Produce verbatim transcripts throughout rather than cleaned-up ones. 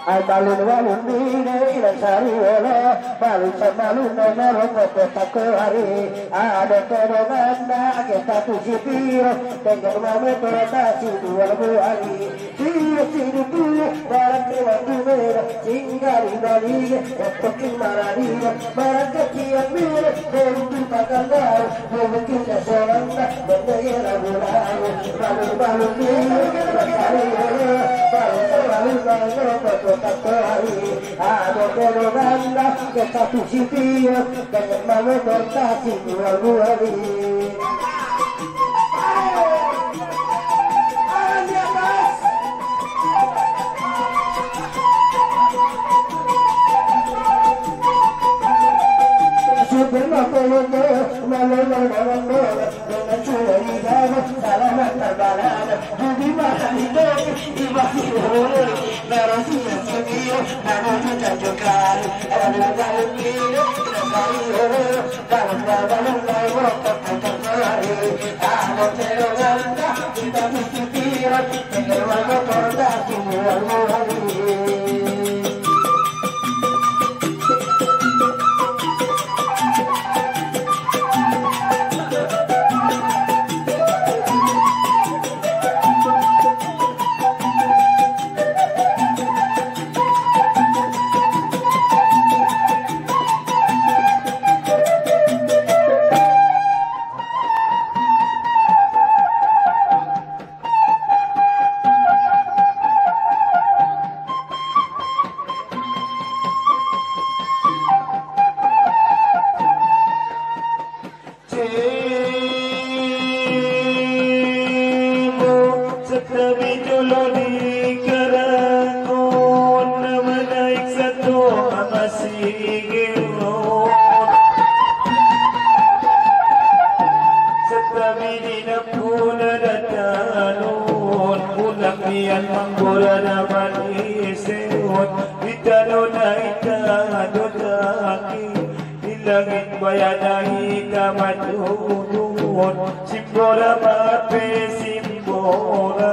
Ai balun-balun mire ira sari olo, balun sa balun nai noro koto tako ari. Ado todo nanda ke tatu sipiro, tengger mame todo tasi dua bu ari. Tiro tiro tiro, barak ke wandu mera, singgari balige, otokin mararira, barak ke tiang mera, berutu pakandau, berutu ke soranda, bende yera gurau. Satabi di na puna datanun, ulang nian manggora na manisun, di tanu na itadu taki, di langit baya na ita matudun, simbora mape simbora,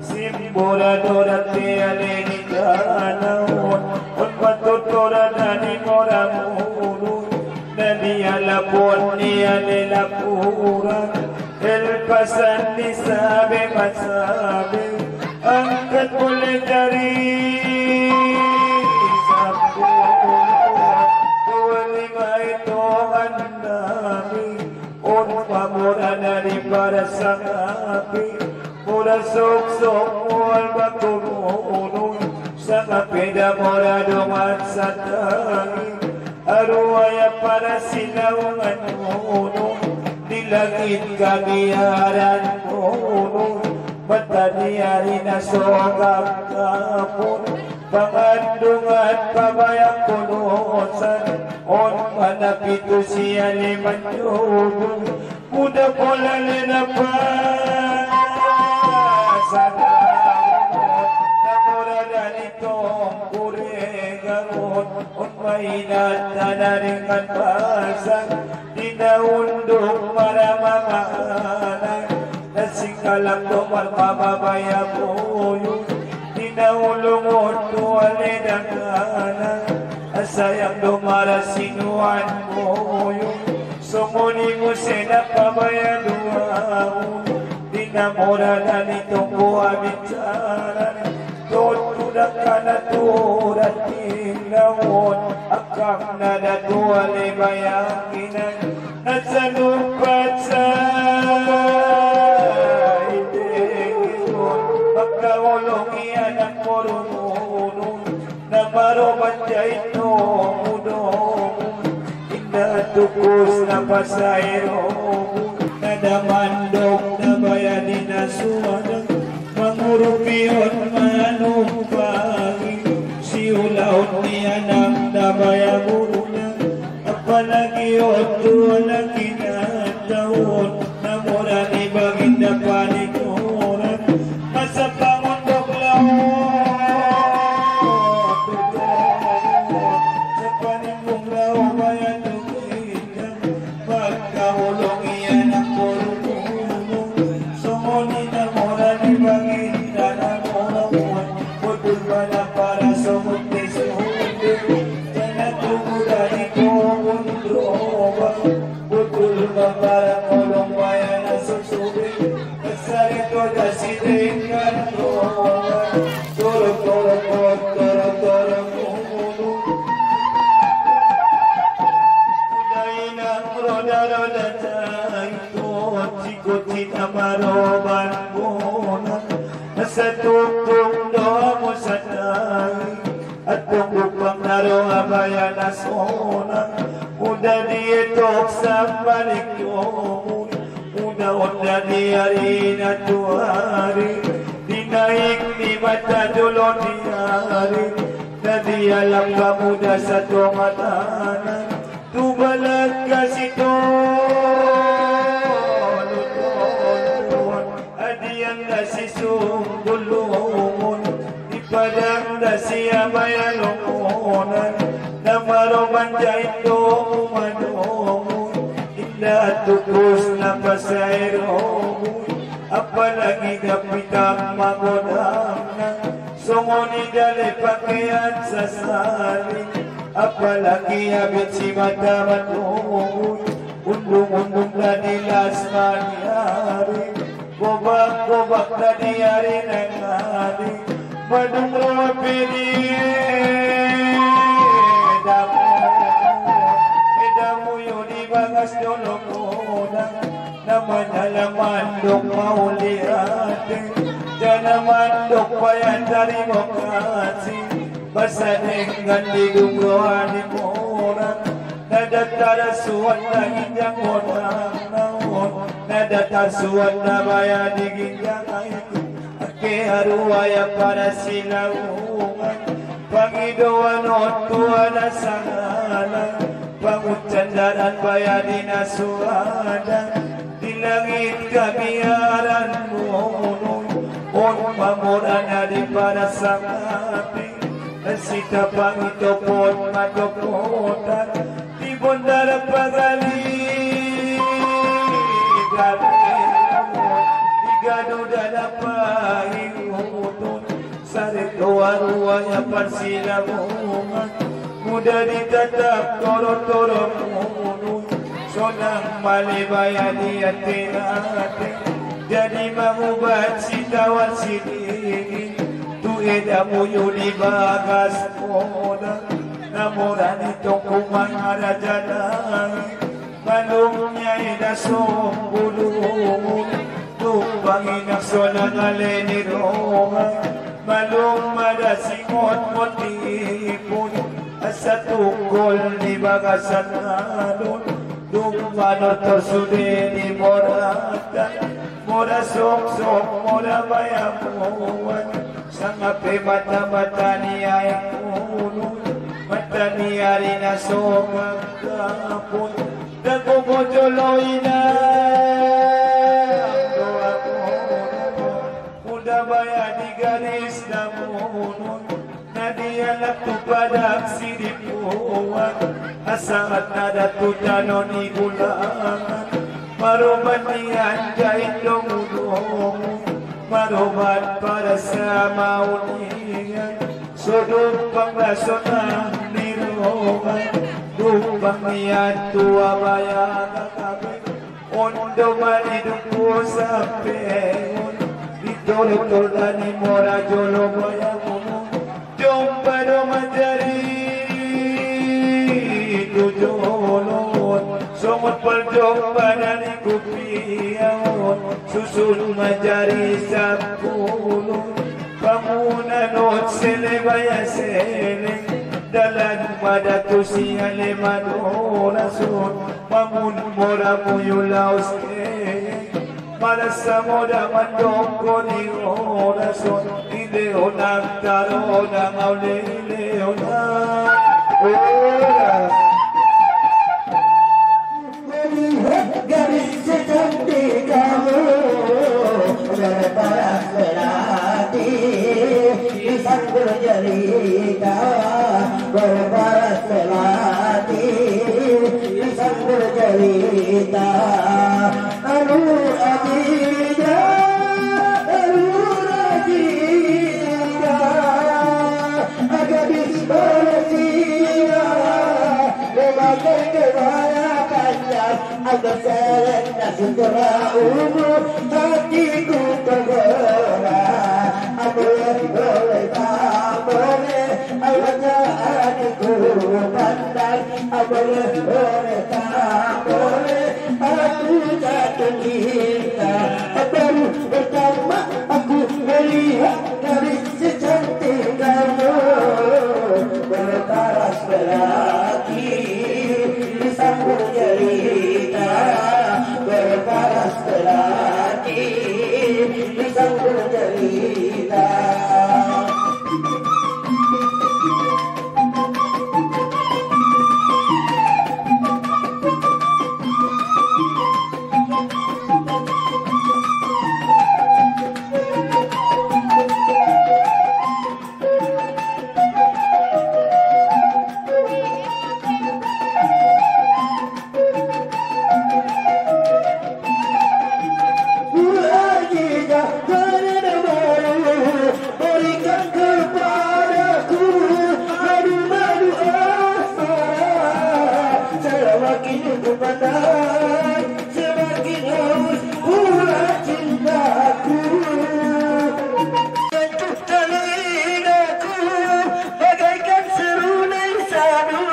simbora dora te ale di tanun, on matotora na di mora murun. Nani alapon ni ale lapuran, el pasan ni sabe masabe, angkat boleh dari sapuran, tuan lima itu anami, un pamuran dari para sangapi. Mura soksok mual bakumunu, sanga peda mura dungan satangi. Aruaya para sinaungan munu, di langit kagiaran munu, mata di ari na sogap kapun. Pangandungan pabayang kunusan, on manapitu sia liman tubu. Muda pola lena pa sana, namora dani tong kuregaron, on mainan tanaringan pasan, dina undung maramamana, nasingkalang domar mamabaya boyo, dina ulung otu ale dangana, asayang domara sinuan boyo. Somoni musena pabaya duaun, dina mora dani tonggo abincaran, totu dakana tura tindaon, akam nada tua le bayanginan, nasanu paca ite, maka olongi anak morumunun. Namaro banjai no mudo, inda tukus na pasairo, nada mandok na baya di nasuana, mangurupion manumpangi, siulaon ni anak na baya muruna, apalagi otu anak inataon, namora ni baginda pan Satungtung do musatahi, atungtung pangnaro abaya nasona, muda dietok sambalik domun, muda onda di ari natuari, dinaik ni mata dulun di ari, na dialap kamu da satongan anan, tubalak kasi to, lutun, adian da si sungkul lumun, di padang da si abaya lungunan, na maroman jain do umanumun, inda tukus na pasairumun, apalagi da pitang magodang na, songon i dale pakean sasali, apalagi abit si mata matumun, undung-undung da di las maniari, gobak-gobak da di ari nangadi, madung roa pedi damu, e damu yo di bagas dolomuna, namanya la mandok mauliate, jana mandok paya tarimo kasi, basa denggan di dunggo ani mora, na datar suan na ginjang modang naon, na datar suan na baya di ginjang aitu, ake aruaya para silaungan, pangidoan otua na sangana, pangucandaran baya di nasuadan, di langit kabiaran munun, on mamora na di para sangapi, na sita pangitopot matopotan, di bondar pagali, gabi, di gadu dada paingutun, saretoa-roa ya parsilamungan, muda ditatap toro-toro munun, sonang malebaya di ate-ate, jadi mangubat si tawar si dingin, tu e damu yo di bagas moda, na mora ni tongkuman marajanai, malum nyai da sombulung, tumpang inak sonang ale ni roha, malum mada singot motipun, asa tungkol di bagasan alun, dung manortor sude di moratan, mora soksok, mora bayamuan, sangape mata-mata ni aek munun, mata ni ari na sogang kapun, dago mojolo ina doa munun, muda baya di garis damunun, na dialap tu padak si dipuan, asaat na datu tano ni gulangan, maroban nian jain domu-domu, maroban para samaunian, so dumpang da sonang ni roha, dumpang nian tu abaya kakabe, ondo mari duku sapeon, di toro-toro da ni mora jolo bayamunun, jompa do manjari tu jolon, songon parjompa da ni kupiaon, susun manjari sapulu, pamunan ot sele baya sele, dalan mada tu si ale madorason, mamun mora muyul laos ke, marasa moda mandoko ni orason, inde onang taro onang aule inde onang. Ora. Melihat gadis secantik kamu, berparas belati, disanggul jelita, berparas belati, disanggul jelita. Anu Adija, anu Adija, agadis Palestina, memakai kebaya panjang, agar selenda sutra umur, hatiku tergerak, aboleh boleh tak boleh, ai wajah adikku pandang, aboleh boleh tak boleh, aku jatuh cinta, baru pertama aku Lihat gadis secantik kamu, berparas belati, disambut jelita, berparas belati, disambut jelita. Berikan kepadaku madu-madu asmara. Semakin ku pandang, semakin haus pula cintaku. Sentuh telingaku bagaikan serunai sadu.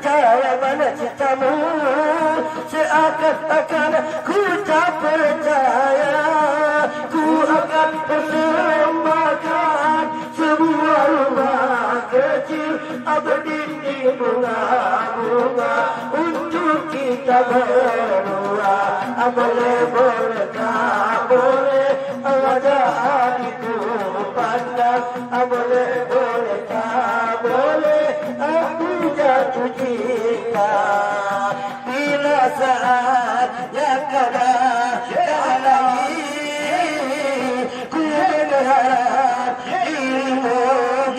Jauh mana cintamu, seakan-akan ku tak percaya. Ku akan persembahkan sebuah rumah kecil berdinding bunga-bunga untuk kita berdua. Boleh, boleh, tak boleh, wajah hatiku pandang. Boleh, boleh, tak boleh, aku jatuh cinta. Bila saatnya kau dah tak lagi, ku berharap dirimu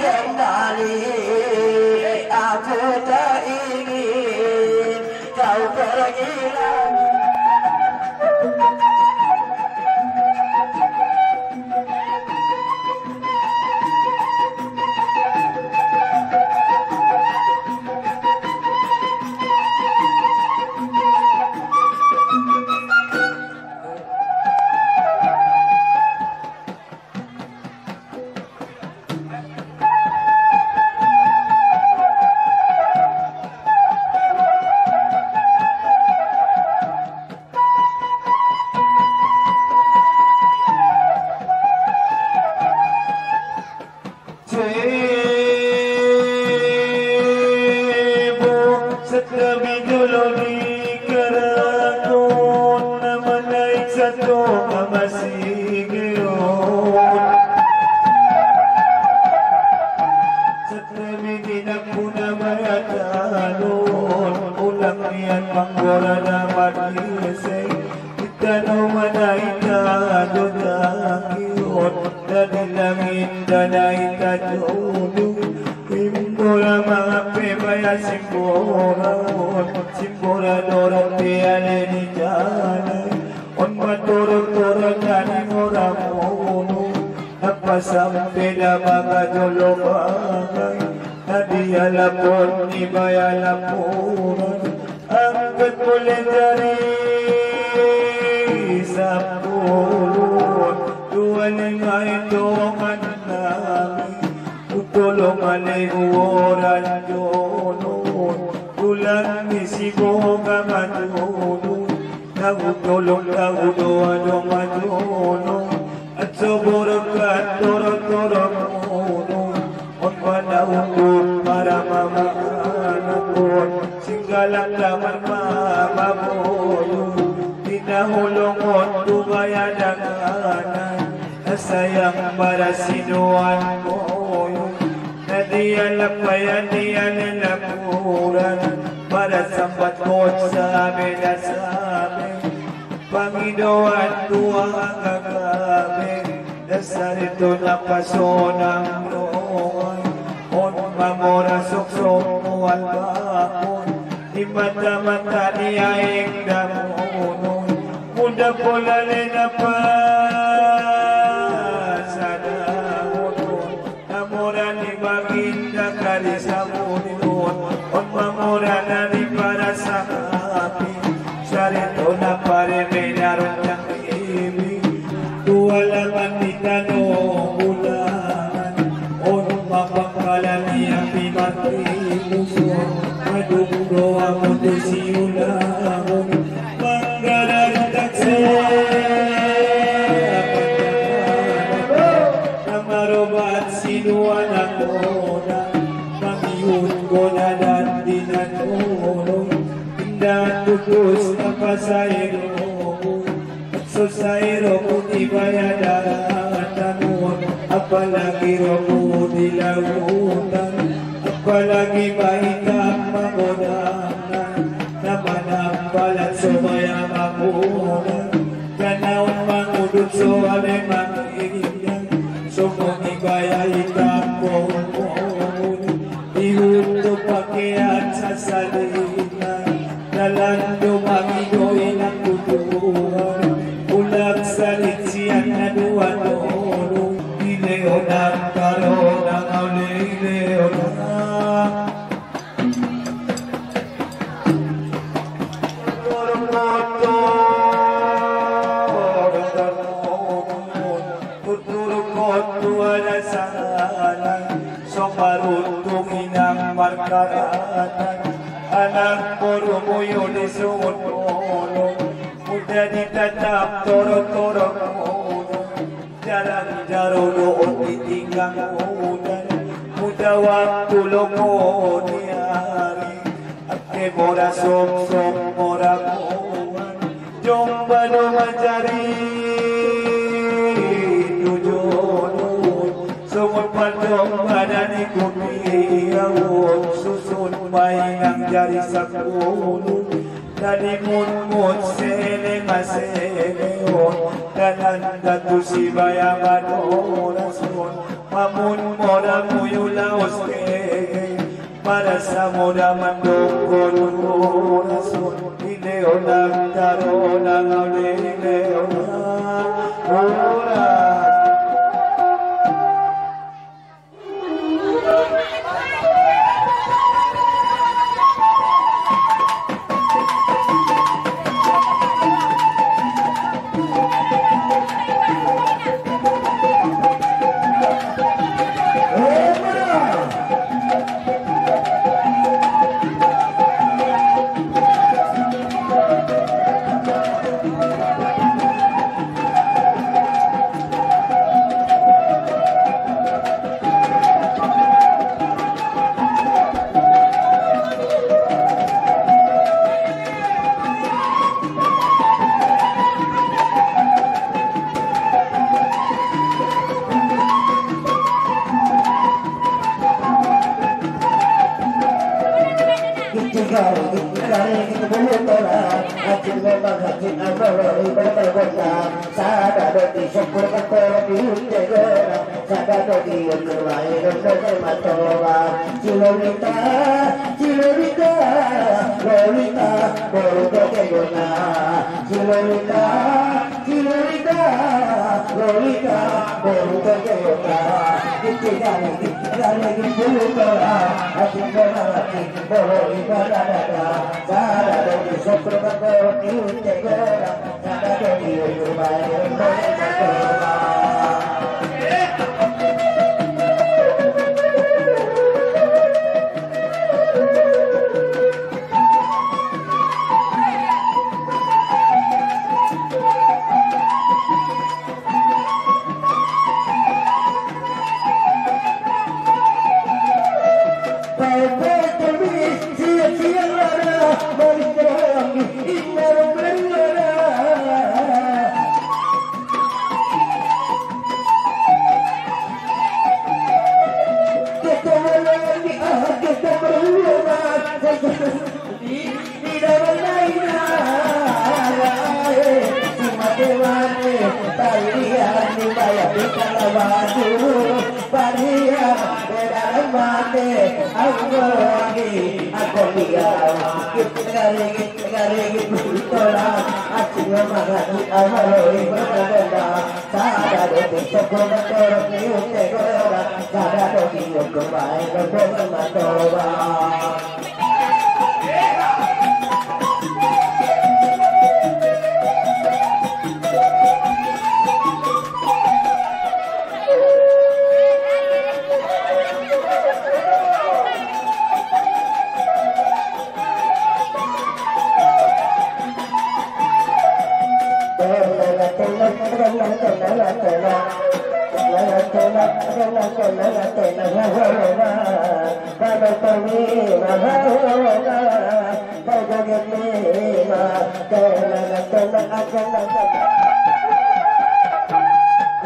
kembali. Aku tak ingin kau pergi lagi. Sebo, satabi dulu di karaton, namanai sato mamasi gero. Satabi di naku namayatanon, ulang nian manggora namati sei. Itano manaita do takion, dadi langit danaita jodu. Simbora mape baya simbora, simbora dora piale di janai. On matoro-toro tani ngora mono, napa sampe da maga jolo bagai. Tadi alapon ni baya laporan. Angkat boleh jari sapuluh, dua lima itu manami. Utolong ale uoran jono, ulang ni si boga majono. Tahu tolong, tahu doa, doa majono. Atso borokan toro-toro mono. On mana untuk para mama anakon, singgalan kamar mama boyo. Dina holongon tu baya danganan, sayang bara sinuan boyo. Nadia lapaya dia nelapuran, bara sambat kot sabe da sabe. Pangidoan tuang kakabe, dasar itu napasonang doa. On mamora sok-sok mual bakun, di mata-mata di aing damunun. Muda pola le napasada munun. Namora ni baginda kari samurinun, on mamora nani para sangapi. Sarito na pare menaron yang ibi. Dua laman di tano bulan, on mapangkalan ni api mati musuh. Madung doa mutu si ulangun, manggaran taksir. Inuan ako na, pangiyun ko na dan di na tulung. Inda tutus na pasayro ko. Susayro ko di bayadara tamun. Apalagi ro ko di lautan. Apalagi ba itam magodangan. Na manambalan so baya magodangan. Kanaun mangudut so ale mangidang. Somo ni baya itam ko. Ihut to pakean sasalina. Dalan do mangido inang kutuan. Ulak salit sian na dua tolu. Ileon ang taro nang aw ileon ang. Tuturu kotu ada sana, somaruntung inang markaratan, anak boru muyu di sumut boru, muda ditatap toro-toro muda, jarang jaro doon ditinggang muda, muda waktu loko di hari. Ake mora sop-sop mora kuan. Jomba do manjari tujuan. Sumut panjomba dan ikuti awon. Susun mainang jari sapulu. Tadi mut-mut sele masele on. Danan datu si baya madorason. Mamun mora muyu laos kege. Para samuda mandoko durason, ileon ang taro nang aw ileon ang ora. Giti gari, giti gari, giti bulu tora, acil memang acil amor, ibarat kota, sada doti syukur kata di tegora. Sada doti ukur bae dondo de matoba. Cilolita, cilolita, lolita, boru toke gona. Cilolita, cilolita, lolita, boru toke gona. Giti gari, giti gari, giti bulu tora, acil memang acil, boru ibarat dada. Sada doti syukur kata di tegora.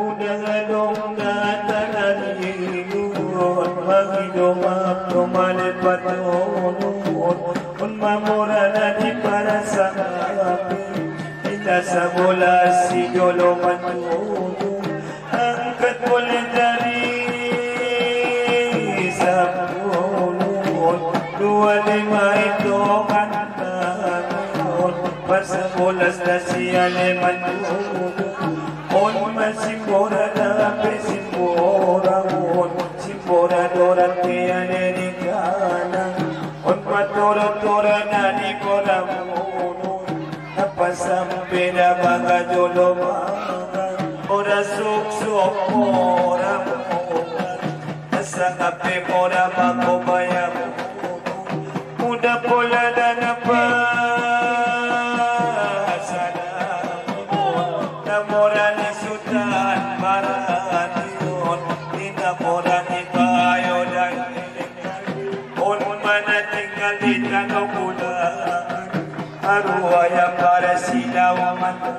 Uda ngadong na tanani nun, magi domam domale patonun, un mamora na di para sa api, ita sa bola si dolo matunu, angkat bole dari sapulun, dua lima ito kantanun, pasa bolas na si ale matunu, un masimbora na pe simbora, un simbora doran ke ale ni kana, un matoro toran ani boramunu, na pasampe na baga dolo baga, ora suksuk boramunu, na sangape bora bago bayamu, muda pola dana pasana, na mora ni sutan marani, un ni na mora ni bayo dani. Un mana tinggal di tanah bulan, arwah yang para silau manu,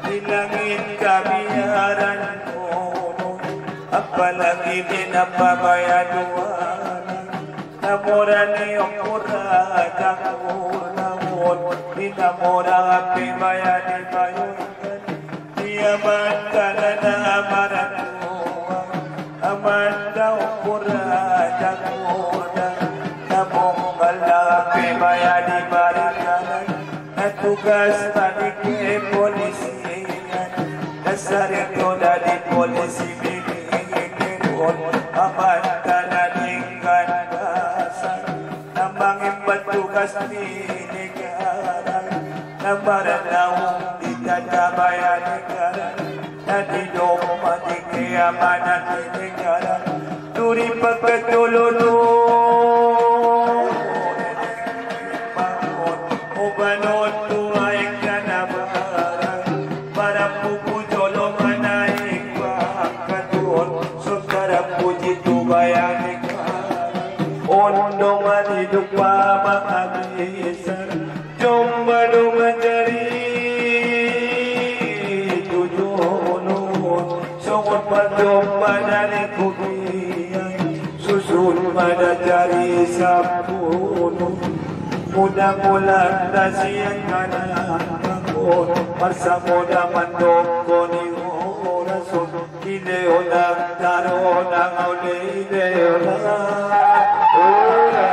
di langit kami aran kono, apalagi di napa baya duana, na mora ni opura jangur namun, di na mora ape baya di bayu. Dia mantana na amaratua, amanda upura jagoda, na bongala pe maya di marikana, na tugas tani ke polisi, na sarito na di polisi bini kebon, amantana dinggan basa, na mangimba tugas di negara, na maranaung di tata baya negara, na di doma di ke amanat di negara, duri pakatolonu, obanon tuai kanabara, para pupu jolo manaik pakatun, sotara puji tu baya negara. Ondo mani dupa makabisan, jomba do manjari tujuh nungun, songon pajomba dani kubian, susun pada jari sapunu. Muda mulan dasian kana bangun, marsa muda mandokoni ora sun. Ile onang taro nang ole ile onang. Ora.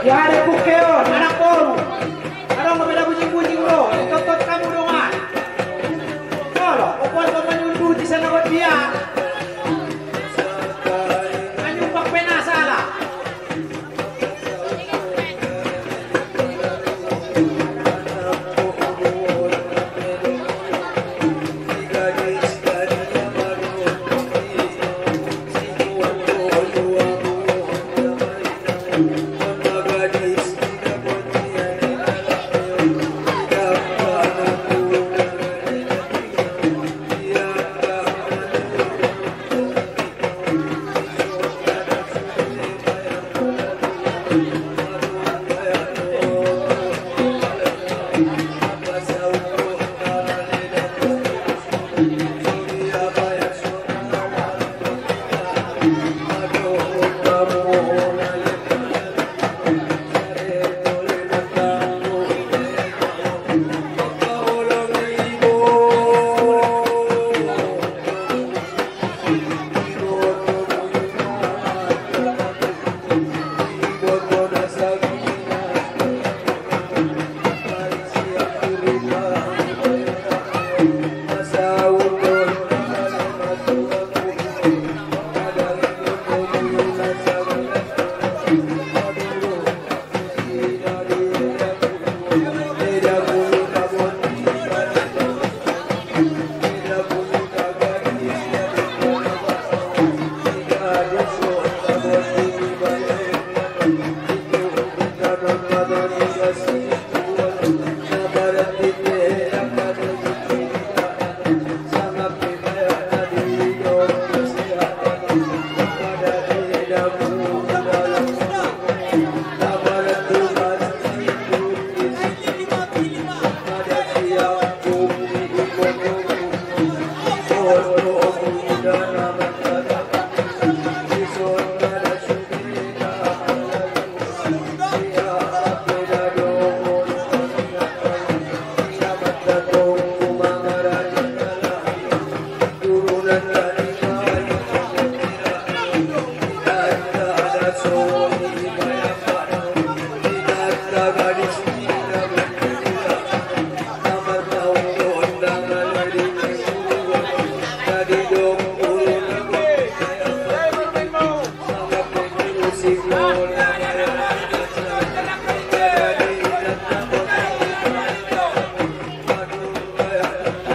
Yare bukeo, anak boru. Adong beda bunyi-bunyi, bro. Totot kamu dongan. Solo, opon to manyundu di sana buat dia. Manyumbang pena salah.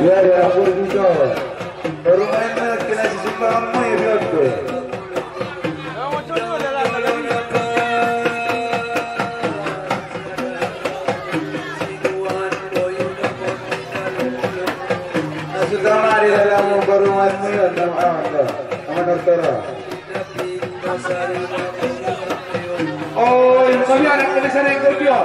Ya, ya, ampun, Duco. Baru main, kena sisi paham, ya, biar gue. Masuk kamari dalam baru main, ya, sama, ah, ya. Sama dokter. Oh, ini kami anak kami sana yang kerja.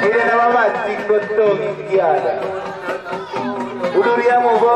Ida na mama tingo tongi kiada. Uduri amu bo.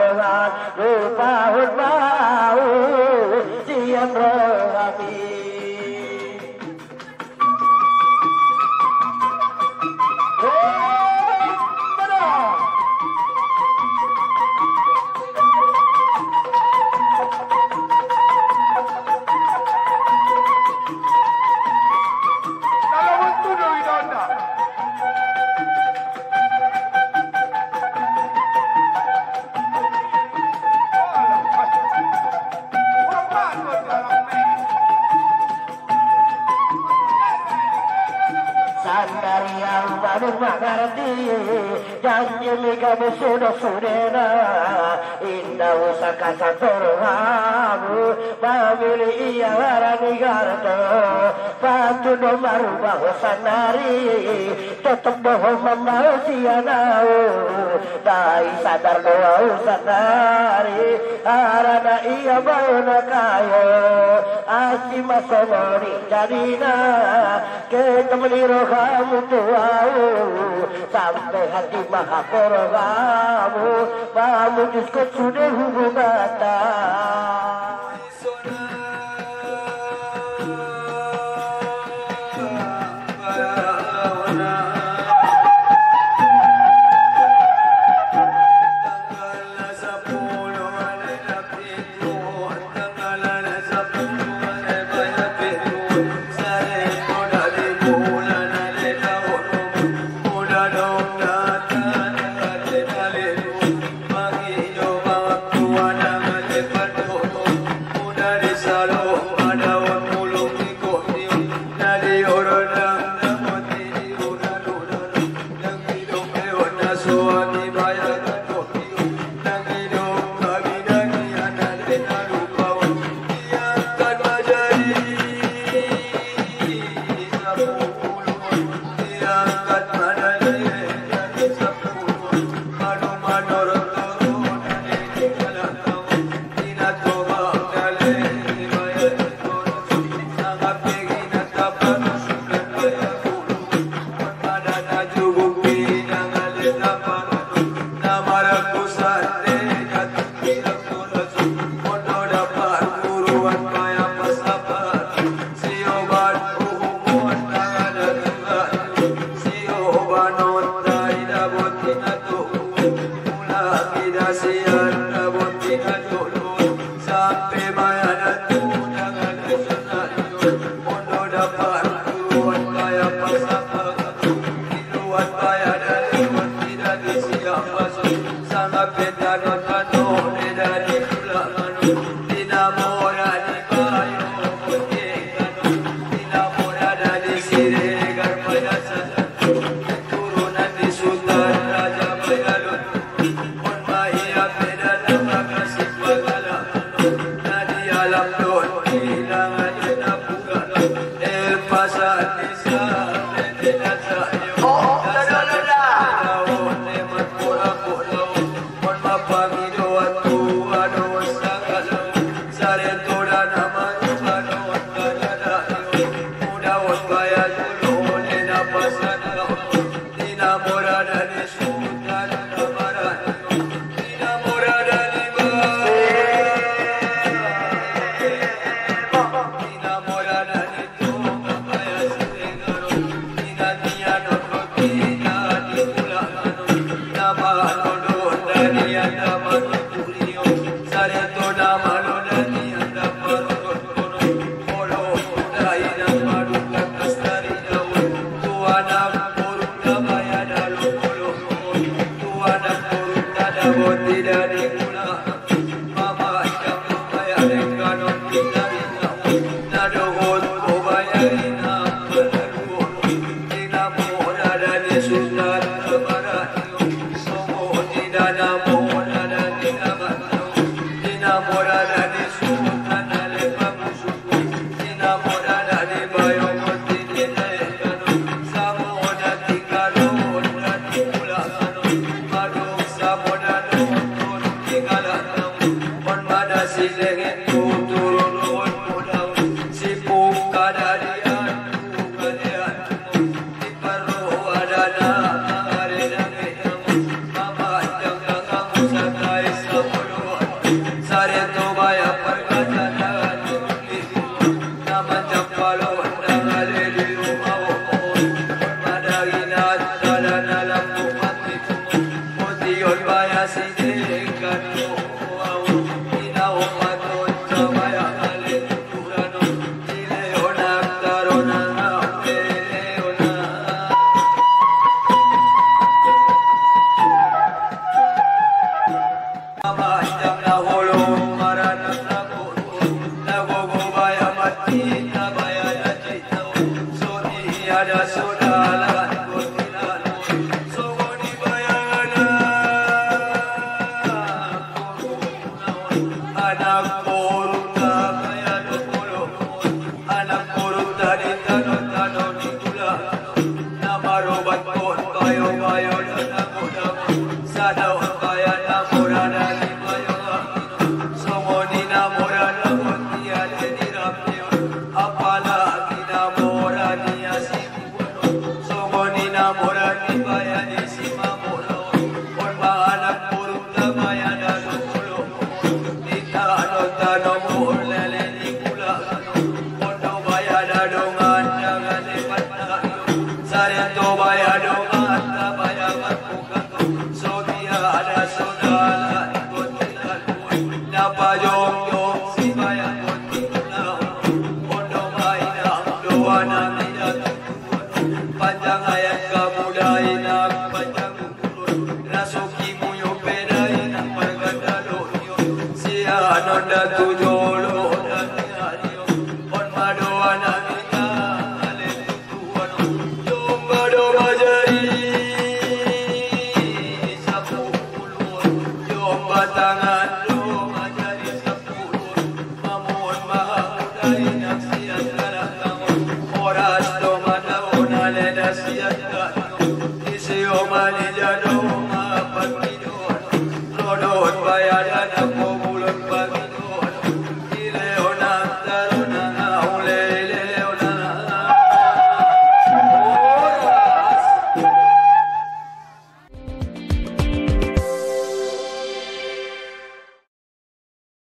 Lohan, lupa hon mau, sian rohami. Sandari au baru mangarti, janji mi gabe sudo-sudena, inda usa kasa terhamu, mamili ia harani garto, patudo maruba ho sandari, tetep doho mamau sianau, dai sadar doa sandari, harana ia bauna kayo, asi masomoni jadina, Ke temani rohamu tuau, sampe hati maha rohamu, mamutus ko sude hubungata. على رسول